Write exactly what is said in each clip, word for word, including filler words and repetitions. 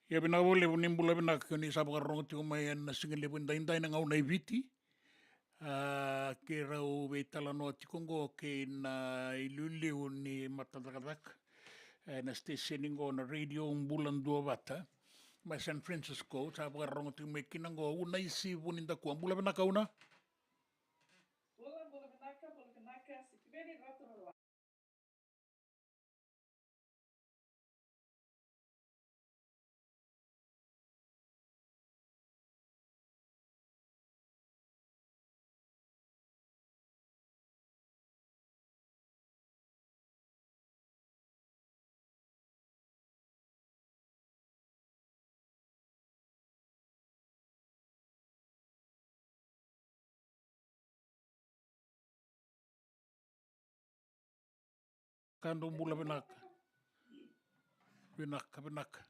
Ia vinaka vakalevu, ni bula vinaka, ni sa vakarorogo tiko mai ena siga levu edaidai na Gauna i Viti. A, keirau veitalanoa tiko oqo kei na iliuliu ni matacakacaka ena siteseni oqo na Radio Bula Duavata mai San Francisco. Sa vakarorogo tiko mai kina oqo Unaisi Vunidakua. Bula vinaka Una. Bula, bula vinaka, bula vinaka. Sitiveni Ratu Rala. Ka dou bula vinaka. Vinaka, vinaka.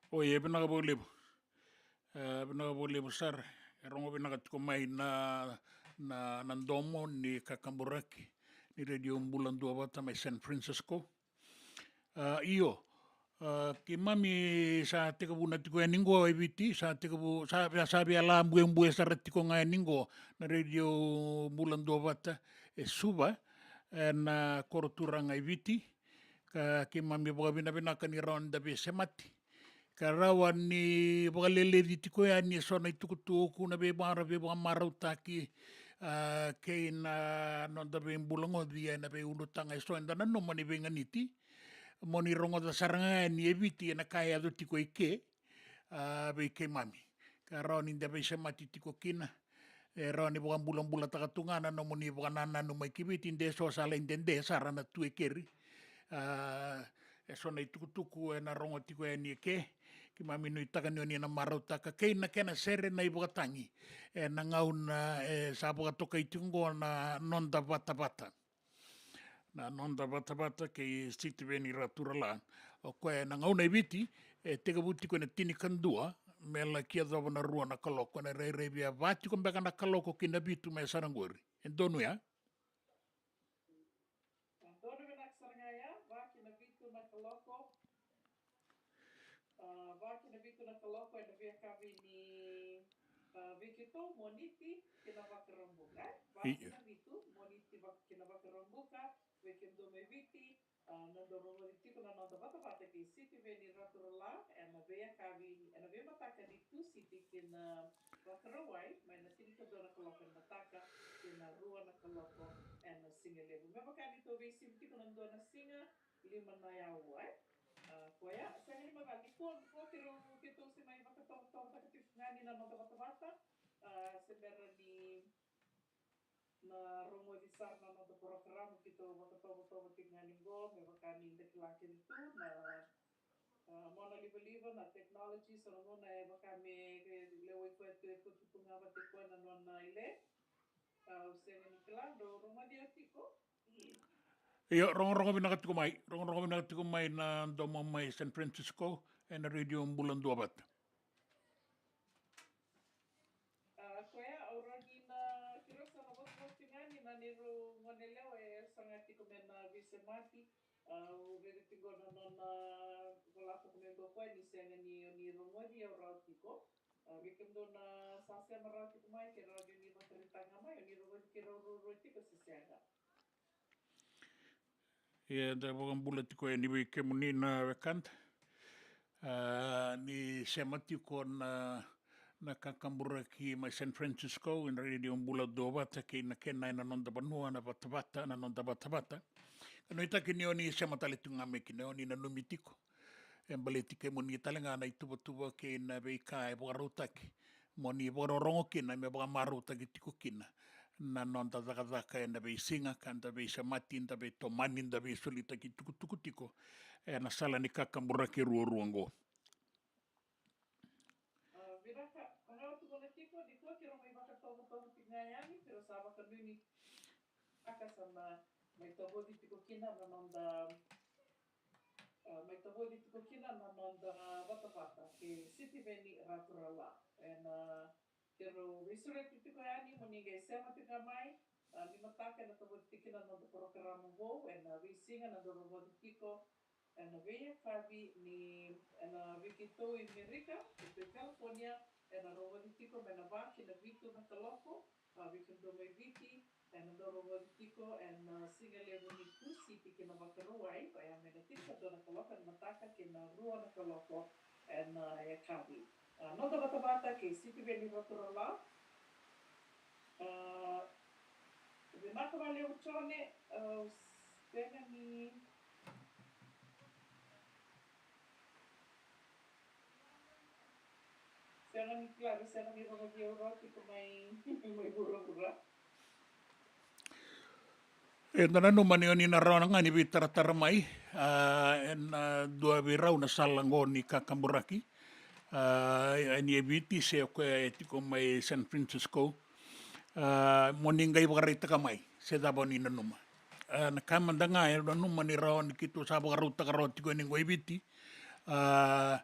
Oi, e vinaka vakalevu. E vinaka vakalevu sara. E rogo vinaka tiko mai na, na, na domo ni kakaburaki ni Radio Bula Duavata mai San Francisco. A, io, a, keimami sa tekivuna tiko yani qo e Viti, sa tekivu, sa, sa via la buebue sara tiko ga yani qo na Radio Bula Duavata e Suva, ena koro turaga e Viti. Ka keimami vakavinavinaka ni rawa ni da veisemati ka rawa ni vakaleleci tiko yani eso na itukutuku, na veivara, veivakamarautaki, a, kei na noda veibulagoci ena veiulutaga eso eda nanuma ni veiganiti. Mo ni rogoca sara ga yani e Viti ena ka e yaco tiko i ke, a, vei keimami. Ka rawa ni da veisemati tiko kina. E rawa ni vakabulabulataka tu ga na nomuni vakanananu mai ki Viti, de so sa lai dede sara na tu e keri. A, eso na itukutuku ena rogo tiko yani e ke. Keimami nuitaka ni oni na marautaka kei na kena sere na ivakatagi ena gauna e sa vakatokai tiko oqo na noda vatavata. Na noda vatavata kei Sitiveni Raturala. O koya ena gauna e Viti e tekivu tiko ena tinikadua me laki yacova na rua na kaloko, ena rairai via va tiko beka na kaloko ki na vitu me sa na qori. E donu ya? E donu vinaka sara ga ya, va ki na vitu na kaloko. A, va ki na vitu na kaloko ena veiyakavi ni, a, vei keitou Moniti ki na Vakaraubuka. Va ki na vitu Moniti va-, ki na Vakaraubuka, vei kemudou mai Viti, a, na dou rogoci tiko na noda vatavata kei Sitiveni Raturala ena veiyakavi, ena veimataka ni Tusiti ki na Vakarauwai, mai na tinikadua na kaloko ena mataka ki na rua na kaloko ena siga levu. Me vaka ni tou veisivi tiko na dua na siga, lima na yaua, e. A, koya, sega ni macala, nikua, nikua keirau, keitou se mai vakatovotovotaka tiko ga ni na noda vatavata, a, se bera ni na rogoci sara na noda porokaramu, keitou vakatovotovo tiko ga ni qo, me vaka ni da kila kece tu na, a, mona livaliva, na technology, so na gauna e vaka me lewai koya tu e koto tu ga vata koya na nona ile. A, au sega ni kila, dou rogoci au tiko. Io, rogorogo vinaka tiko mai, rogorogo vinaka tiko mai na domo mai San Francisco, ena Radio Bula Duavata. A, koya, au rawa ni na, keirau sa na vosavosa tiko ga ni na neirau gonelewa e saga tiko me na veisemati. A, au raica tiko na nona vola toka mai qo koya ni sega ni, ni rogoci au rawa tiko. A, vei kemudou na sa sema rawa tiko mai, ke rawa ni vakaraitaka ga mai, ni rogoci keirau ruarua tiko se sega. Ia, da vakabula tiko yani vei kemuni na wekada. A, ni sema tiko na, na kakaburaki mai San Francisco, ena Radio Bula Duavata kei na kena ena noda vanua na vatavata, na noda vatavata. Ka nuitaki ni oni sema tale tu ga mai kina, oni nanumi tiko. E baleti kemuni tale ga na ituvatuva kei na veika e vakarautaki mo ni vakarorogo kina me vakamarautaki tiko kina na noda cakacaka ena veisiga, ka da veisemati, da veitomani, da veisolitaki tukutuku tiko ena sala ni kakaburaki ruarua oqo. A, vinaka, na gauna tukuna tiko, nikua keirau mai vakatovotovo tiko ga yani, keirau sa vakanuinui, a, ka sa na mai tavoci tiko kina na noda, a, mai tavoci tiko kina na noda vatavata kei Sitiveni Raturala. Ena, a, keirau veisureti tiko yani mo ni qai sema tiko ga mai, a, ni mataka ena tavoci tiko kina na noda porokaramu vou, ena veisiga na dau rogoci tiko ena veiyakavi ni, ena vei keitou i Merika, keitou i California, ena rogoci tiko mai na va ki na vitu na kaloko, a, vei keitou mai Viti, ena dau rogoci tiko ena, a, siga levu ni Tusiti ki na Vakarauwai, oya mai na tinikadua na kaloko ena mataka ki na rua na kaloko ena, a, yakavi. A, noda vatavata kei Sitiveni Raturala. A, vinaka vakalevu Jone, a, sega ni, sega ni kila, sega ni rogoci au rawa tiko mai, mai vuravura. Eda nanuma ni o ni na rawa ga ni veitaratara mai, a, ena, a, dua vei rau na sala oqo ni kakaburaki. A, e ni e Viti se o koya e tiko mai San Francisco. A, mo ni qai vakaraitaka mai se cava o ni nanuma. A, na ka mada ga e nanuma ni rawa ni keitou sa vakarautaka rawa tiko yani oqo e Viti. A,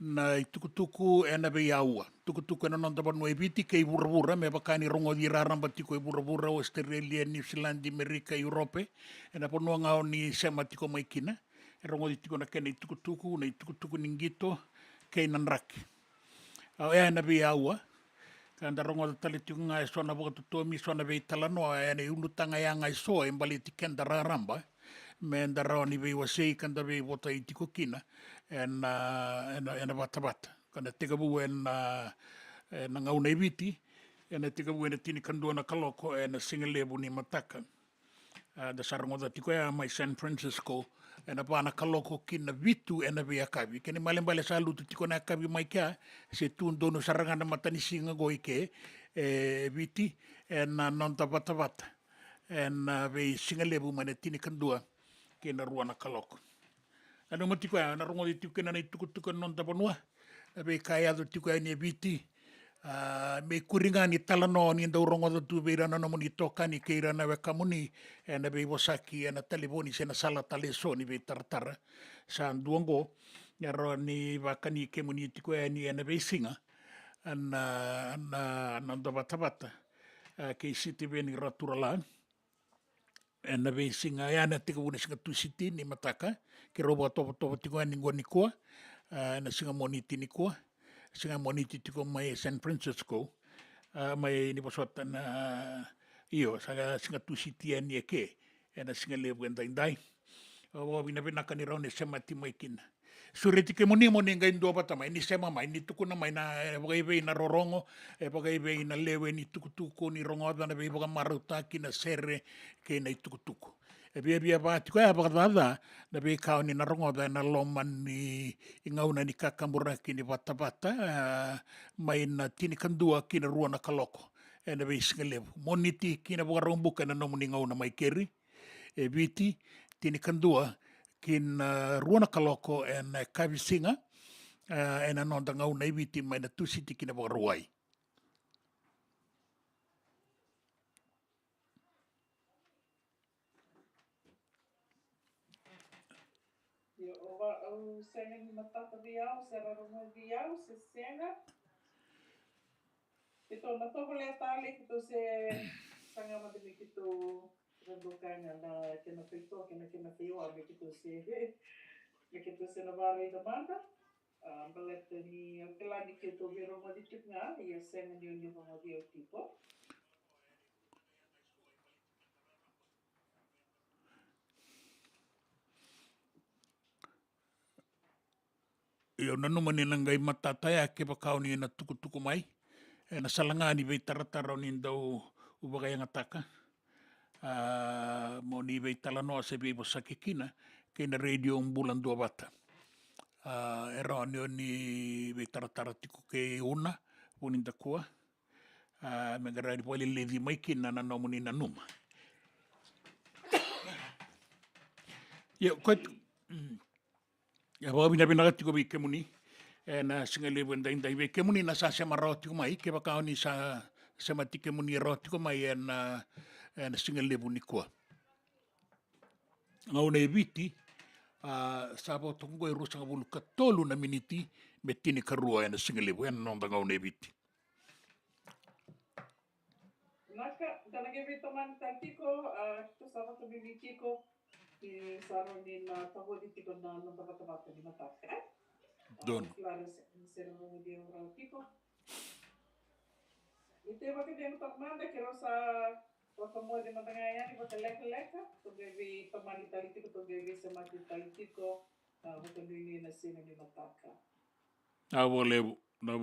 na itukutuku ena veiaua. Tukutuku ena noda vanua e Viti kei vuravura, me vaka ni rogoci raraba tiko e vuravura, Australia, New Zealand, Merika, Europe, ena vanua ga o ni sema tiko mai kina. E rogoci tiko na kena itukutuku, na itukutuku ni qito, kei na draki. A, oya ena veiaua. Ka da rogoca tale tiko ga eso na vakatotomi, eso na veitalanoa, ena ulutaga yaga eso, e baleti keda raraba. Me da rawa ni veiwasei ka da veivotai tiko kina ena, ena, ena vatavata. Ka na tekivu ena, ena gauna e Viti, ena tekivu ena tinikadua na kaloko ena siga levu ni mataka. A, da sa rogoca tiko ya mai San Francisco, ena va na kaloko ki na vitu ena veiyakavi. Kena ibalebale sa lutu tiko na yakavi mai kea, se tu donu sara ga na matanisiga oqo i ke, e Viti, ena noda vatavata. Ena, a, veisiga levu mai na tinikadua ki na rua na kaloko. Nanuma tiko ya, na rogoci tiko kina na itukutuku ena noda vanua. Na veika e yaco tiko yani e Viti. A, me ikuri ga ni talanoa ni dau rogoca tu vei ira na nomuni itokani kei ira na wekamuni, ena veivosaki ena talevoni se na sala tale eso ni veitaratara. Sa dua oqo, e rawa ni vakani kemuni tiko yani ena veisiga. Ena, ena noda vatavata, a, kei Sitiveni Raturala. Ena veisiga ya na tekivu na siga Tusiti ni mataka, keirau vakatovotovo tiko yani oqo nikua, a, ena siga Moniti nikua, siga Moniti tiko mai San Francisco, a, mai ni vosota na, io, sa siga Tusiti yani eke, ena siga levu edaidai. Au vakavinavinaka ni rawa ni semati mai kina. Sureti kemuni mo ni qai duavata mai, ni sema mai, ni tukuna mai na, e vakaivei na rorogo, e vakaivei na lewe ni tukutuku ni rogoca, na veivakamarautaki, na sere kei na itukutuku. E viavia va tiko ya vakacaca na veika o ni na rogoca ena loma ni gauna ni kakaburaki ni vatavata, a, mai na tinikadua ki na rua na kaloko ena veisiga levu. Moniti ki na Vakaraubuka ena nomuni gauna mai keri. E Viti, tinikadua ki na, a, rua na kaloko ena yakavi siga, a, ena noda gauna e Viti mai na Tusiti ki na Vakarauwai. Io, o va, au sega ni matata vei au, se ra rogoci vei au, se sega. Keitou na tovolea tale, keitou se saga mada me keitou Ra doka ga na kena faitoa kei na kena feiwa me keitou se, me keitou se na vakaraica mada. A, baleta ni au kila ni keitou veirogoci tiko ga, ia sega ni o ni rogoci au tiko. Io, nanuma ni na qai matata ya kevaka o ni na tukutuku mai ena sala ga ni veitaratara o ni dau vakayagataka. A, mo ni veitalanoa se veivosaki kina kei na Radio Bula Duavata. A, e rawa ni o ni veitaratara tiko kei Una Vunidakua. a, me qarauni vakaleleci mai kina na nomuni nanuma. Ia, ko e, mm, ia vakavinavinaka tiko vei kemuni ena siga levu edaidai, vei kemuni na sa sema rawa tiko mai, kevaka o ni sa semati kemuni rawa tiko mai ena, ena siga levu nikua. Gauna e Viti, a, sa vo toka qo e ruasagavulu ka tolu na miniti me tinikarua ena siga levu ena noda gauna e Viti. Naka, da na qai veitomani tale tiko, a, keitou sa vakabibi tiko ni sa rawa ni na tavoci tiko na noda vatavata ni mataka, e? Donu. Au kila ni se, ni se na vakabibi au rawa tiko. Ni te vakacegu toka mada, keirau sa vakamoce mada ga yani vakalekaleka, tou qai veitomani tale tiko, tou qai veisemati tale tiko, a, vakanuinui na siga ni mataka. A, vakalevu.